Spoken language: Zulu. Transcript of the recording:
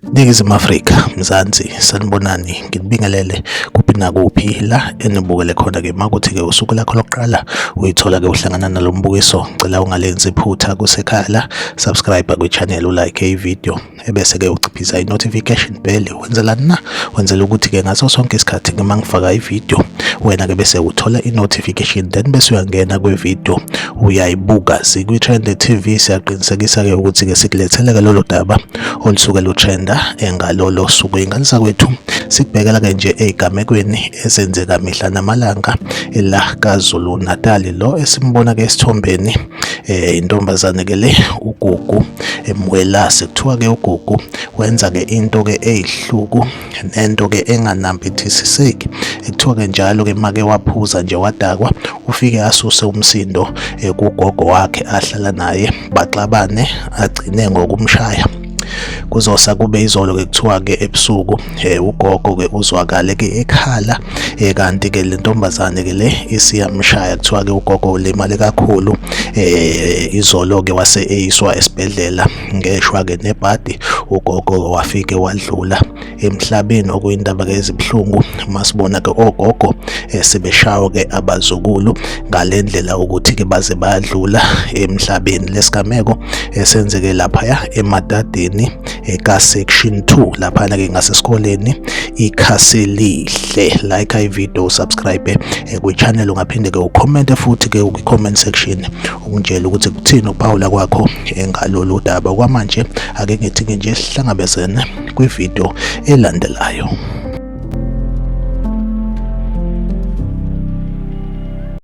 Ningizimu Afrika, Mzansi, sanibonani, nginibingelele kuphi nakuphi la enibukele khona-ke. Makuthi-ke usuku lakho lokuqala uyithola-ke uhlangana nalo mbukiso, ngicela ungalenzi iphutha kusekhaya la, subscribe kwi-channel, ulike i-video, ebese-ke uciphisa i-notification bell. Wenzelani na? Wenzela ukuthi-ke ngaso sonke isikhathi uma ngifaka i-video, wena-ke bese uthola i-notification, then bese uyangena kwi-video uyayibuka. Sikwi-Trend TV, siyaqinisekisa-ke ukuthi-ke sikulethele-ke lolo daba olusuke lutrenda ngalolo suku. Ingane zakwethu, sikubhekela-ke nje ey'gamekweni ezenzeka mihla namalanga la KaZulu Natal. Lo esimbona-ke esithombeni intombazane-ke le, uGugu Mwelase. Kuthiwa-ke uGugu wenza-ke into-ke eyihluku nento-ke enganambithisiseki. Kuthiwa-ke njalo-ke make waphuza nje wadakwa, ufike asuse umsindo kugogo wakhe ahlala naye, baxabane, agcine ngokumshaya. Kuzosa kube izolo-ke, kuthiwa-ke ebusuku ugogo-ke uzwakale-ke ekhala, kanti-ke le ntombazane-ke le isiyamshaya. Kuthiwa-ke ugogo ulimale kakhulu izolo-ke, wase eyiswa esibhedlela. Ngeshwa-ke nebhadi ugogo wafike wadlula emhlabeni, okuyindaba-ke ezibuhlungu masibona-ke ogogo sebeshawa-ke abazukulu ngale ndlela ukuthi-ke baze bayadlula emhlabeni. Lesigameko esenzeke laphaya eMadadeni ka-section 2, laphana-ke ngasesikoleni iKhaselihle. Like i-video, subscribe kwi-channel, ungaphinde-ke ucommente futhi-ke kwi-comment section ungitshele ukuthi kuthini ukuphawula kwakho ngalolu daba. Kwamanje ake ngithi-ke nje sihlangabezene kwividiyo elandelayo.